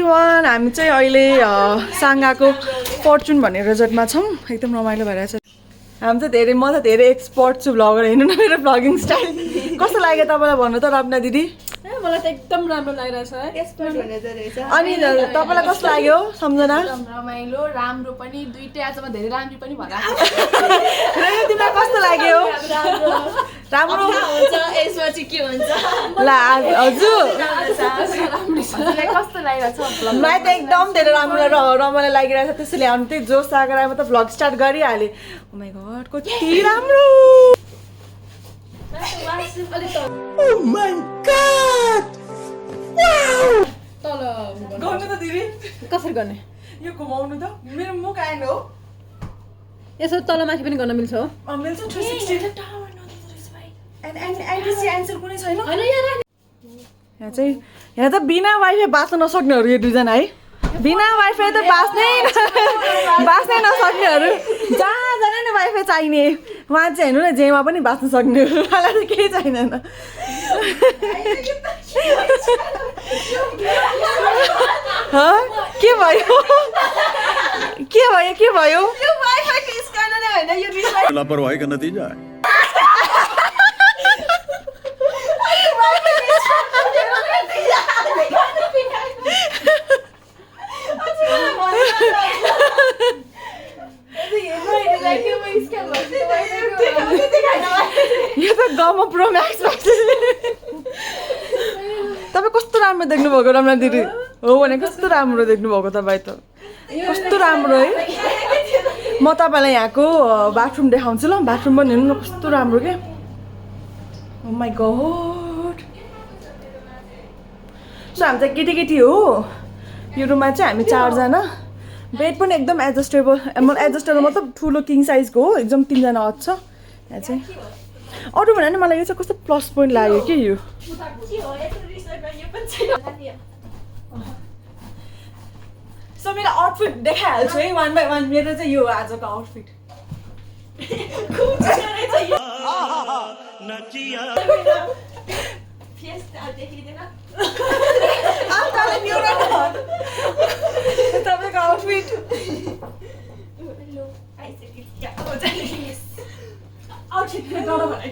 Everyone हामी चाहिँ अहिले साङ्गाको फर्चुन भन्ने रिजोर्टमा छौँ एकदम रमाइलो भइरहेछ हामी चाहिँ धेरै म त धेरै एक्सपर्ट छु भ्लगर हेर्नु न मेरो भ्लगिङ स्टाइल कस्तो लाग्यो तपाईँलाई भन्नु त रप्ना दिदी मलाई त एकदम राम्रो लागिरहेछ है एक्सपर्ट हुने रहेछ अनि तपाईँलाई कस्तो लाग्यो सम्झना रमाइलो राम्रो पनि दुईटै आजमा धेरै राम्रो पनि भएर तिमीलाई कस्तो लाग्यो राम्रो हुन्छ यसपछि के हुन्छ ला हजुर कस्तो लागिरहेछ मलाई त एकदम धेरै राम्रो रमाइलो लागिरहेछ त्यसैले हामी त्यही जोस लागेर म त भ्लग स्टार्ट गरिहालेँ ओ माई गॉड कति राम्रो Oh my god! Wow! तल गर्नु त दिदी कसरी गर्ने यो घुमाउनु त मेरो मुख आएन हो यसो तल माथि पनि गर्न मिल्छ हो मिल्छ 360 एन्ड आन्सर कुनै छैन यहाँ चाहिँ यहाँ त बिना वाइफाई बाँच्न नसक्नेहरू यो दुईजना है बिना वाइफाई त बाँच्नै नसक्नेहरू जहाँ जाने नि वाइफाई चाहिने उहाँ चाहिँ हेर्नु न जेमा पनि बाँच्न सक्ने मलाई त केही चाहिँदैन के भयो के भयो के भयो लापरवाही का नतीजा है यो त गाउँमा प्रो म्याक्स तपाईँ कस्तो राम्रो देख्नुभएको रमना दिदी हो भने कस्तो राम्रो देख्नुभएको तपाईँ त कस्तो राम्रो है म तपाईँलाई यहाँको बाथरुम देखाउँछु ल बाथरुम पनि हेर्नु न कस्तो राम्रो के ओ माई गॉड सो हामी चाहिँ केटी हो यो रुममा चाहिँ हामी 4 जना बेड पनि एकदम एडजस्टेबल एडजस्टेबल मतलब ठुलो किङ साइजको हो एकदम 3 जना अझ छ यहाँ चाहिँ अरू भने नि मलाई यो चाहिँ कस्तो प्लस पोइन्ट लाग्यो कि यो सो मेरो आउटफिट देखाइहाल्छु है 1 बाई 1 मेरो चाहिँ यो आजको आउटफिट तपाईँको आउटफिट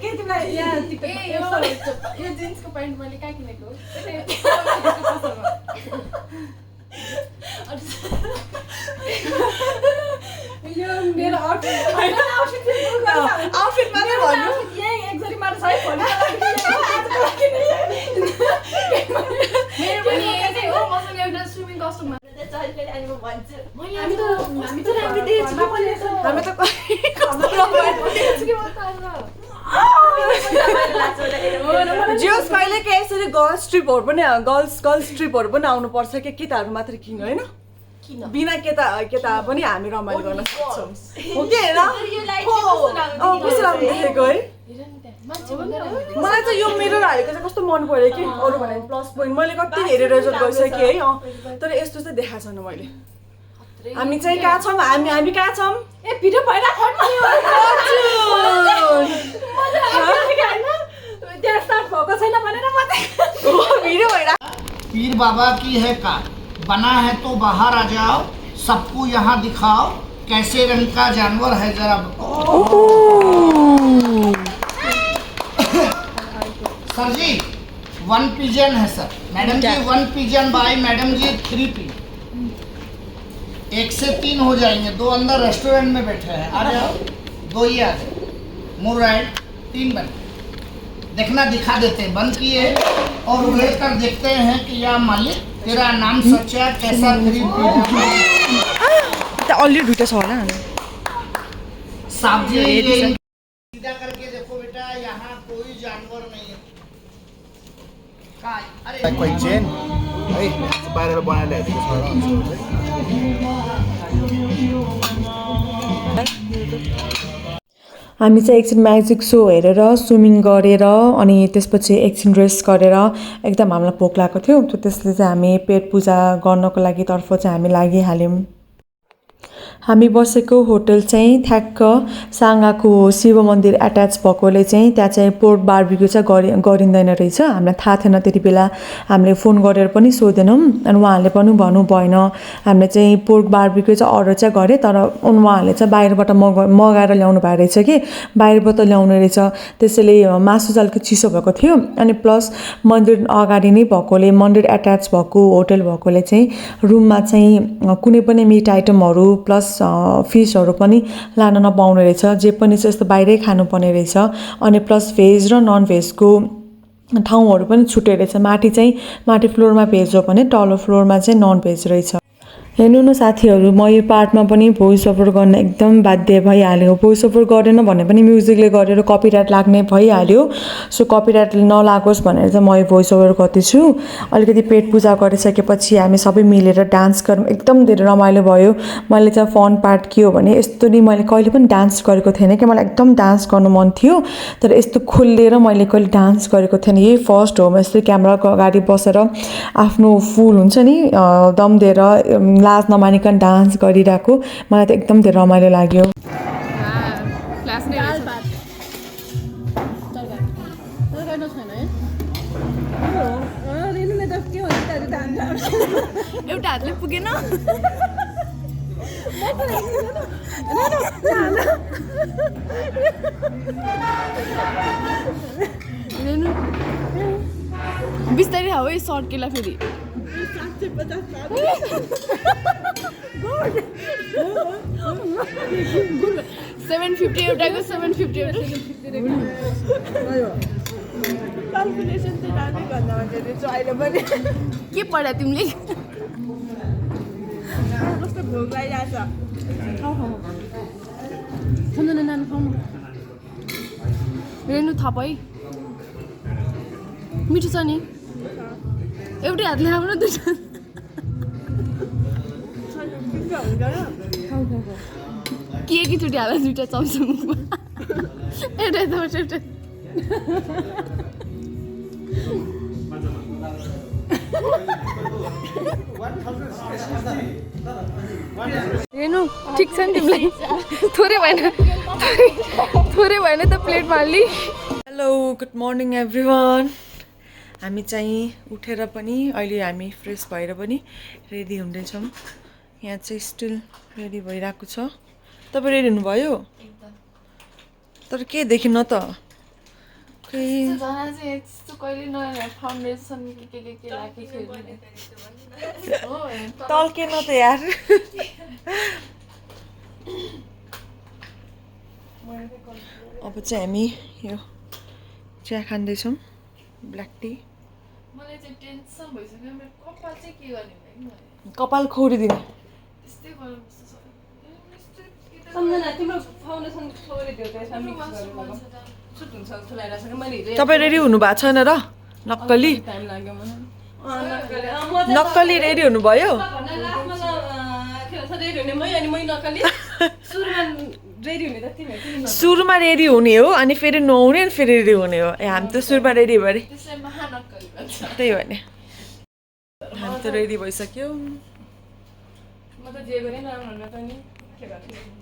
के तिमीलाई यहाँ यो जिन्सको प्यान्ट मैले कहाँ किनेको यो मेरो आउटफिट मात्रै भन्नु एकजरी मात्र छ है मेरो पनि यतै हो मसँग एउटा स्विमिङ कस्ट्युम जियोस कहिले के यसरी गर्ल्स ट्रिपहरू पनि आउनुपर्छ कि केटाहरू मात्रै किन होइन बिना केटा पनि हामी रमाइलो गर्न सक्छौँ हो कि होइन कस्तो राम्रो देखेको है मलाई चाहिँ यो मेरो हालेको चाहिँ कस्तो मन पर्यो कि अरू भने प्लस पोइन्ट मैले कति धेरै रिजल्ट गरिसकेँ है तर यस्तो चाहिँ देखाएको छैन मैले हामी चाहिँ कहाँ छौँ हामी कहाँ छौँ ए भिडियो भइरहेको छैन भनेर भिडियो भइरहेको पीर बाबा की है कार बना है तो बाहर आ जाओ सबको यहाँ दिखाओ कैसे रंग का जानवर है जरा सर जी 1 पिजन है सर मैडम जी 1 पिजन बाय मैडम जी 3 पी 1 से 3 हो जाएंगे 2 अंदर रेस्टोरेंट में बैठे हैं आ जाओ 2 ही आ जाओ मूव राइट 3 बन देखना दिखा देते हैं बंद किए और उड़े कर देखते हैं कि या मालिक तेरा नाम सच्चा कैसा गरीब अलरेडी दुईटा छ होला साहब जी सीधा करके देखो बेटा यहाँ कोई जानवर नहीं है अरे कोही चेन है बाहिर बनाएर ल्याइदिएको हामी चाहिँ एकछिन म्याजिक सो हेरेर स्विमिङ गरेर अनि त्यसपछि एकछिन रेस्ट गरेर एकदम हामीलाई भोक लागेको थियो त्यसले चाहिँ हामी पेट पूजा गर्नको लागि तर्फ चाहिँ हामी लागिहाल्यौँ हामी बसेको होटल चाहिँ ठ्याक्क साङ्गाको शिव मन्दिर एट्याच भएकोले चाहिँ त्यहाँ चाहिँ पोर्क बार्बिक्यू चाहिँ गरिँदैन रहेछ। हामीलाई थाहा थिएन त्यति बेला, हामीले फोन गरेर पनि सोधेनौँ अनि उहाँहरूले पनि भन्नु भएन। हामीले चाहिँ पोर्क बार्बिक्यू चाहिँ अर्डर चाहिँ गरेँ, तर उहाँहरूले चाहिँ बाहिरबाट मगाएर ल्याउनु भएको रहेछ कि बाहिरबाट ल्याउने रहेछ। त्यसैले मासु चाहिँ अलिकति चिसो भएको थियो अनि प्लस मन्दिर अगाडि नै भएकोले, मन्दिर एट्याच भएको होटल भएकोले चाहिँ रुममा चाहिँ कुनै पनि मिट आइटमहरू प्लस फिसहरू पनि लान नपाउने रहेछ। जे पनि चाहिँ यस्तो बाहिरै खानुपर्ने रहेछ। अनि प्लस भेज र नन भेजको ठाउँहरू पनि छुट्टै रहेछ। माथि फ्लोरमा भेज हो भने तल्लो फ्लोरमा चाहिँ नन भेज रहेछ। हेर्नु न साथीहरू, म यो पार्टमा पनि भोइस ओभर गर्न एकदम बाध्य भइहाल्यो। भोइस ओभर गरेन भने पनि म्युजिकले गरेर कपिराइट लाग्ने भइहाल्यो। सो कपिराइट नलागोस् भनेर चाहिँ म यो भोइस ओभर गर्दैछु। अलिकति पेट पूजा गरिसकेपछि हामी सबै मिलेर डान्स गरौँ, एकदम धेरै रमाइलो भयो। मैले चाहिँ फन पार्ट के हो भने यस्तो नि मैले कहिले पनि डान्स गरेको थिएन कि, मलाई एकदम डान्स गर्नु मन थियो तर यस्तो खुलेर मैले कहिले डान्स गरेको थिएन। यही फर्स्ट हो म यस्तो क्यामेराको अगाडि बसेर आफ्नो फुल हुन्छ नि दम दिएर लाज नमानिकन डान्स गरिरहेको। मलाई त एकदम धेरै रमाइलो लाग्यो। एउटा हातले पुगेन। बिस्तारै हाउ है सर्केला फेरि 750 एउटाको 750 एउटा कन्फिडेन्स चाहिँ राम्रै भन्दा रहेछ अहिले पनि। के पढ्या तिमीले? कस्तो भोक लागिरहेछ। नानी खाउँ। रेनु थप है, मिठो छ नि। एउटै हातले खाऊ न, दुईटा के एकैचोटि हाल दुईटा चम्चा मुखमा। एउटा एउटा हेर्नु ठिक छ नि तिमीलाई? थोरै भएन त प्लेटमा हाल्ने। Hello, good morning everyone. हामी चाहिँ उठेर पनि अहिले हामी फ्रेस भएर पनि रेडी हुँदैछौँ। यहाँ चाहिँ स्टिल रेडी भइरहेको छ। तपाईँ रेडी हुनुभयो? तर के देखिन त तल्केन त यार। अब चाहिँ हामी यो चिया खाँदैछौँ, ब्ल्याक टी। मलाई चाहिँ टेन्सन भइसक्यो, मेरो कपाल चाहिँ के गर्ने भने कपाल खोरिदिने। त्यस्तै गर्नुपर्छ। सम्झना तिम्रो फाउन्डेसन छोडिदियो त्यसमा मिक्स गरेर लगाऊ। सुट हुन्छ जस्तो लागिरहेछ कि मैले हिजो तपाईँ रेडी हुनु भएको छैन र? नक्कली टाइम लाग्यो मलाई। नक्कली रेडी हुनुभयो? रेडी हुने मै अनि मै नक्कली। सुरुमा रेडी हुने त तिमी। सुरुमा रेडी हुने हो अनि फेरि नहुने अनि फेरि रेडी हुने हो। हामी त सुरुमा रेडी भयो अरे, त्यसलाई महानक्कली भन्छ। त्यही हो नि। हामी त रेडी भइसक्यो। म त जे गरेँ राम्रो हुन त नि के गर्छु।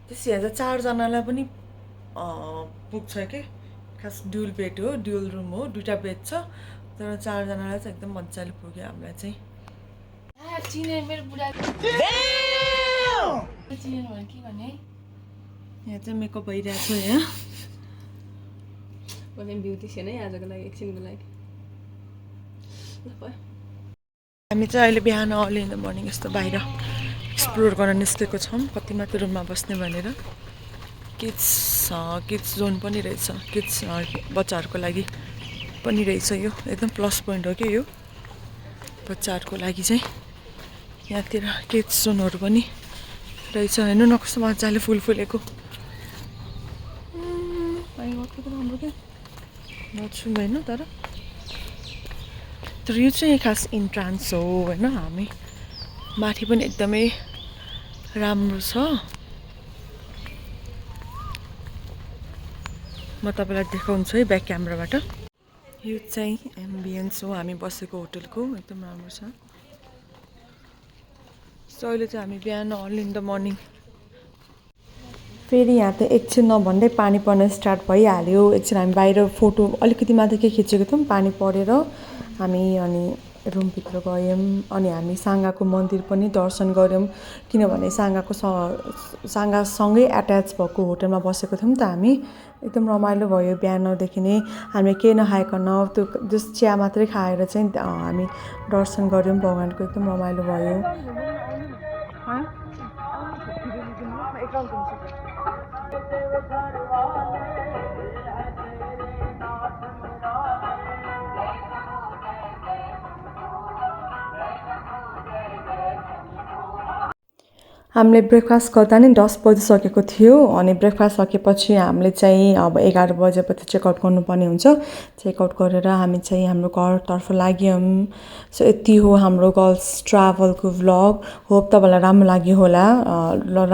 त्यसै यहाँ चाहिँ 4 जनालाई पनि पुग्छ कि। खास ड्युल बेड हो, ड्युल रुम हो, 2टा बेड छ। तर 4 जनालाई चाहिँ एकदम मजाले पुग्यो हामीलाई चाहिँ। चिने मेरो बुढा चिनेन भने के गर्ने? यहाँ चाहिँ मेकअप भइरहेको छ। यहाँ म चाहिँ ब्युटिसियन है आजको लागि, एकछिनको लागि। हामी चाहिँ अहिले बिहान अर्ली इन द मर्निङ यस्तो बाहिर एक्सप्लोर गर्न निस्केको छौँ। कति मात्र रुममा बस्ने भनेर। किड्स जोन पनि रहेछ, किड्स बच्चाहरूको लागि पनि रहेछ। यो एकदम प्लस पोइन्ट हो कि यो बच्चाहरूको लागि चाहिँ। यहाँतिर किड्स जोनहरू पनि रहेछ। हेर्नु न कस्तो मजाले फुल फुलेको। राम्रो क्या नछुँ होइन। तर यो चाहिँ खास इन्ट्रान्स हो होइन। हामी माथि पनि एकदमै राम्रो छ। म तपाईँलाई देखाउँछु है ब्याक क्यामेराबाट। यो चाहिँ एम्बियन्स हो हामी बसेको होटलको, एकदम राम्रो छ। अहिले चाहिँ हामी बिहान अर्ली इन द मर्निङ फेरि यहाँ त एकछिन नभन्दै पानी पर्न स्टार्ट भइहाल्यो एकछिन हामी बाहिर फोटो अलिकति मात्र के खिचेको थियौँ पानी परेर हामी अनि रुमभित्र गयौँ अनि हामी साङ्गाको मन्दिर पनि दर्शन गऱ्यौँ किनभने साङ्गासँगै एट्याच भएको होटलमा बसेको थियौँ त हामी एकदम रमाइलो भयो बिहानदेखि नै हामी केही नखाइकन त्यो जस्ट चिया मात्रै खाएर चाहिँ हामी दर्शन गऱ्यौँ भगवान्को एकदम रमाइलो भयो हामीले ब्रेकफास्ट गर्दा नि 10 बजिसकेको थियो अनि ब्रेकफास्ट सकेपछि हामीले चाहिँ अब 11 बजेपछि चेकआउट गर्नुपर्ने हुन्छ चेकआउट गरेर हामी चाहिँ हाम्रो घरतर्फ लाग्यौँ सो यति हो हाम्रो गर्ल्स ट्राभलको भ्लग होप तपाईँलाई राम्रो लाग्यो होला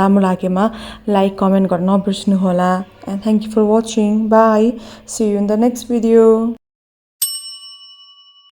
राम्रो लागेमा लाइक कमेन्ट गर्न नबिर्स्नु होला and thank you for watching bye see you in the next video